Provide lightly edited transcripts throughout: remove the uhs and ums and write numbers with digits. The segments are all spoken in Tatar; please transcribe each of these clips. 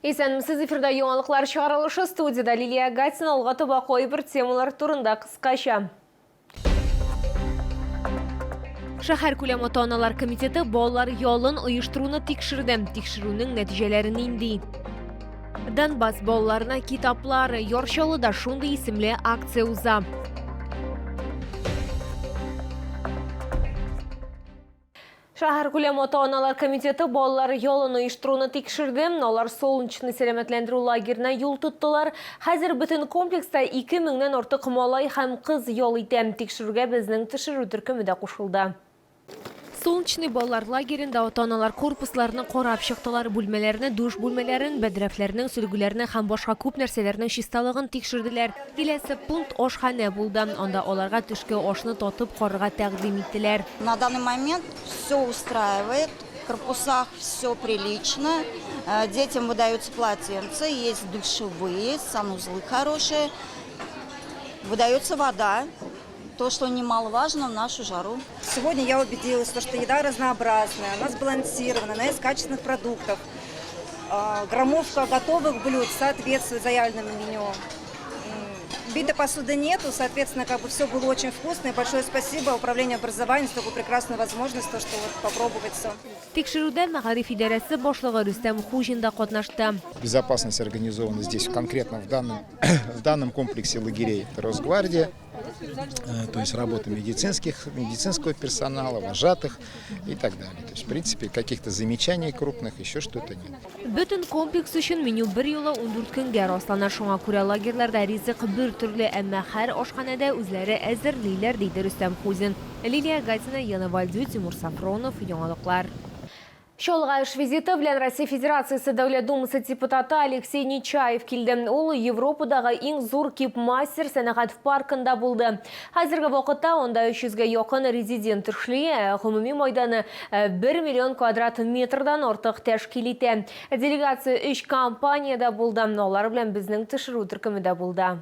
Исәнмесез, эфирда яңалыклар чыгарылышы студияда Лилия Гатина алга таба кайбер темалар турында кыскача. Шәһәр күләм ата-аналар комитеты балалар ялын оештыруны тикшерде. Тикшерүнең нәтиҗәләре нинди? Донбасс балаларына китаплар, Яр Чаллыда шундый исемле акция уза. Шәһәр күләм ата-аналар комитеты балалар ялын оештыруны тикшерде. Алар Солнечный сәламәтләндерү лагерена юл тоттылар. Хәзер бөтен комплекста 2 меңнән артык малай һәм кыз ял итә. Тикшерүгә безнең төшерү төркеме дә кушылды. Солнечный балалар лагеренда ата-аналар корпусларны карап чыктылар, бүлмәләрне, душ бүлмәләрен, бәдрәфләрнең, сөлгеләрнең һәм башка күп нәрсәләрнең чисталыгын тикшерделәр. Киләсе пункт ашханә булды. Анда аларга төшке ашны татып карарга тәкъдим иттеләр. На данный момент все устраивает, в корпусах все прилично, детям выдаются полотенца, есть душевые, санузлы хорошие, выдается вода, то, что немаловажно в нашу жару. Сегодня я убедилась, что еда разнообразная, она сбалансирована, она из качественных продуктов. Граммовка готовых блюд соответствует заявленному меню. Битой посуды нету, соответственно, как бы все было очень вкусно. И большое спасибо управлению образования за такую прекрасную возможность, то, что вот попробовать все. Тикшерүдә мәгариф идарәсе башлыгы Рөстәм Хуҗин да катнашты. Безопасность организована здесь конкретно в данном, в данном комплексе лагерей. Это Росгвардия, то есть работа медицинских, медицинского персонала, вожатых и так далее. То есть, в принципе, каких-то замечаний крупных, еще что-то нет. Бөтен комплекс өчен меню берьюлы 14 көнгә раслана. Шуңа күрә лагерьларда ризык бер төрле, әмма һәр ашханәдә үзләре әзерлиләр, диде Рөстәм Хузин. Лилия Гатина, Яна Вальдю, Тимур Сафронов, Яңалыклар. Чаллыга эш визиты белән Россия Федерациясе Дәүләт Думасы депутаты Алексей Нечаев килде. Ул Европадагы иң зур Кипмастер сәнәгать паркында булды. Хәзерге вакытта анда 300 гә якын резидент эшли, ә гомуми майданы 1 миллион квадрат метрдан артык тәшкил итә. Делегация өч компаниядә булды, алар белән безнең төшерү төркеме дә булды.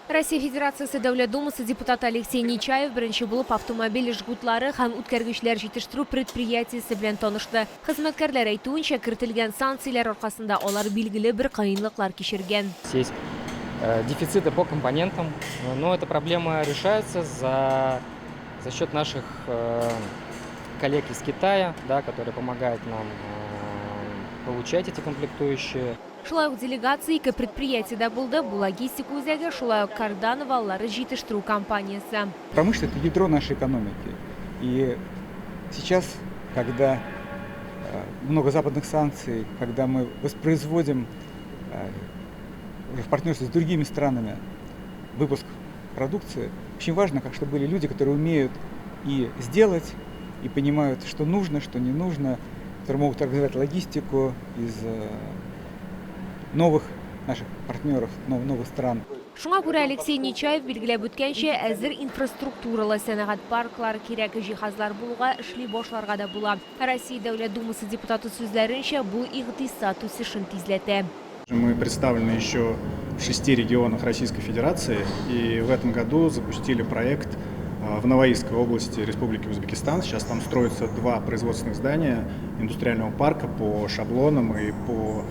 Россия Федерациясе Дәүләт Думасы депутаты Алексей Нечаев беренче булып автомобиль жгутлары һәм үткәргечләр җитештерү предприятиесе белән танышты. Хезмәткәрләр әйтүенчә, кертелгән санкцияләр аркасында алар билгеле бер кыенлыклар кичергән. Есть дефициты по компонентам, но эта проблема решается за, за счет наших коллег из Китая, да, которые помогают нам получать эти комплектующие. Шулай ук делегация ике предприятиедә булды, бу логистика үзәге, шулай ук кардан валлары җитештерү компаниясе. Промышленность – это ядро нашей экономики. И сейчас, когда много западных санкций, когда мы воспроизводим уже в партнерстве с другими странами выпуск продукции, очень важно, как чтобы были люди, которые умеют и сделать, и понимают, что нужно, что не нужно, которые могут организовать логистику из новых наших партнеров, новых стран. Шуңа күрә Алексей Нечаев билгеләп үткәнчә, әзер инфраструктуралы сәнәгать парклары кирәк җиһазлар булуга эшли башларга да була. Россия Дәүләт Думасы депутаты сүзләренчә, бу икътисад үсешен тизләтә. Мы представлены еще в шести регионах Российской Федерации и в этом году запустили проект в Навоийской области Республики Узбекистан. Сейчас там строятся два производственных здания индустриального парка по шаблонам и по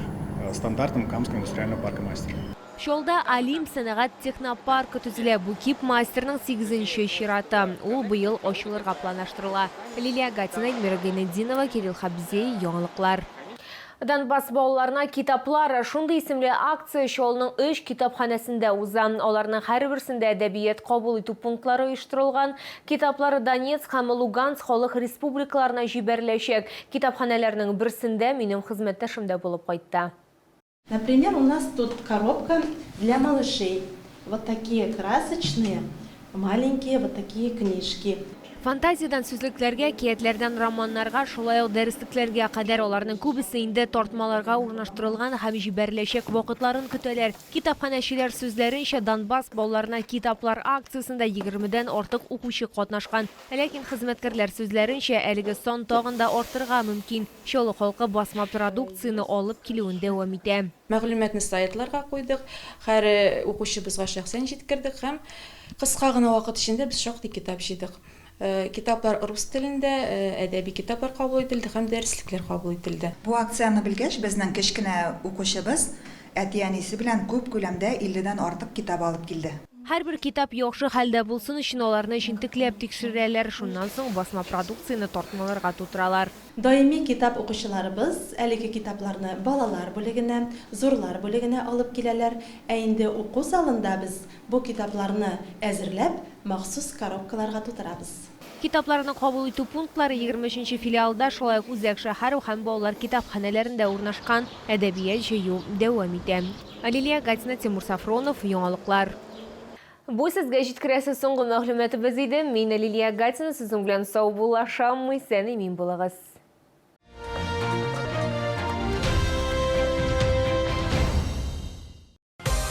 стандартам Камского индустриального парка «Мастер». Чаллыда Олимп сәнәгать технопаркы төзелә. Бу Кип-мастерның сигезенче чираты. Ул быел ачылырга планлаштырыла. Лилия Гатина, Эльмира Гайнетдинова, Кирилл Хабзей, Яңалыклар. Донбасс балаларына китаплар шундый исемле акция Чаллының өч китапханәсендә уза. Аларның һәрберсендә әдәбият кабул итү пунктлары оештырылган. Китаплар Донецк һәм Луганск халык республикаларына җибәреләчәк. Китапханәләрнең берсендә минем хезмәттәшем дә булып кайтты. Например, у нас тут коробка для малышей. Вот такие красочные, маленькие вот такие книжки. Фантазиядән сүзлекләргә, әкиятләрдән романнарга, шулай ук дәреслекләргә кадәр аларның күбесе инде тартмаларга урнаштырылган һәм җибәреләчәк вакытларын көтәләр. Китапханәчеләр сүзләренчә, Донбасс балаларына китаплар акциясендә егермедән артык укучы катнашкан. Ләкин хезмәткәрләр сүзләренчә, әлеге сан тагын да артырга мөмкин. Чаллы халкы басма продукцияне алып килүен дәвам итә. Мәгълүматны сайтларга куйдык, һәр укучыбызга шәхсән җиткердек һәм кыска гына вакыт эчендә без шактый китап җыйдык. Китаплар рус телендә, әдәби китаплар кабул ителде һәм дәреслекләр кабул ителде. Бу акцияне белгәч, безнең кечкенә укучыбыз әти-әнисе белән күп күләмдә 50 дән артык китап алып килде. Һәрбер китап яхшы хәлдә булсын өчен аларны җентекләп тикшерәләр, шуннан соң басма продукцияне тартмаларга тутыралар. Даими китап укучыларыбыз әлеге китапларны балалар бүлегенә, зурлар бүлегенә алып киләләр. Ә инде уку залында без бу китапларны әзерләп, махсус коробкаларга тутырабыз. Китапларны кабул итү пунктлары 23 нче филиалда, шулай ук үзәк шәһәр һәм балалар китапханәләрендә урнашкан. Әдәбият җыю дәвам итә. Лилия Гатина, Тимур Сафронов, Яңалыклар. Бу сезгә җиткерәсе соңгы мәгълүматыбыз иде. Мин, Лилия Гатина, сезнең белән саубуллашам. Исән-имин булыгыз.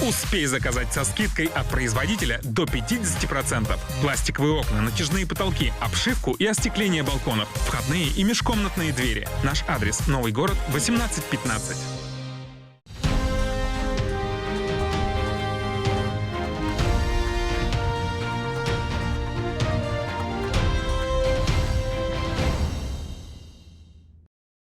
Успей заказать со скидкой от производителя до 50%. Пластиковые окна, натяжные потолки, обшивку и остекление балконов, входные и межкомнатные двери. Наш адрес – Новый город, 1815.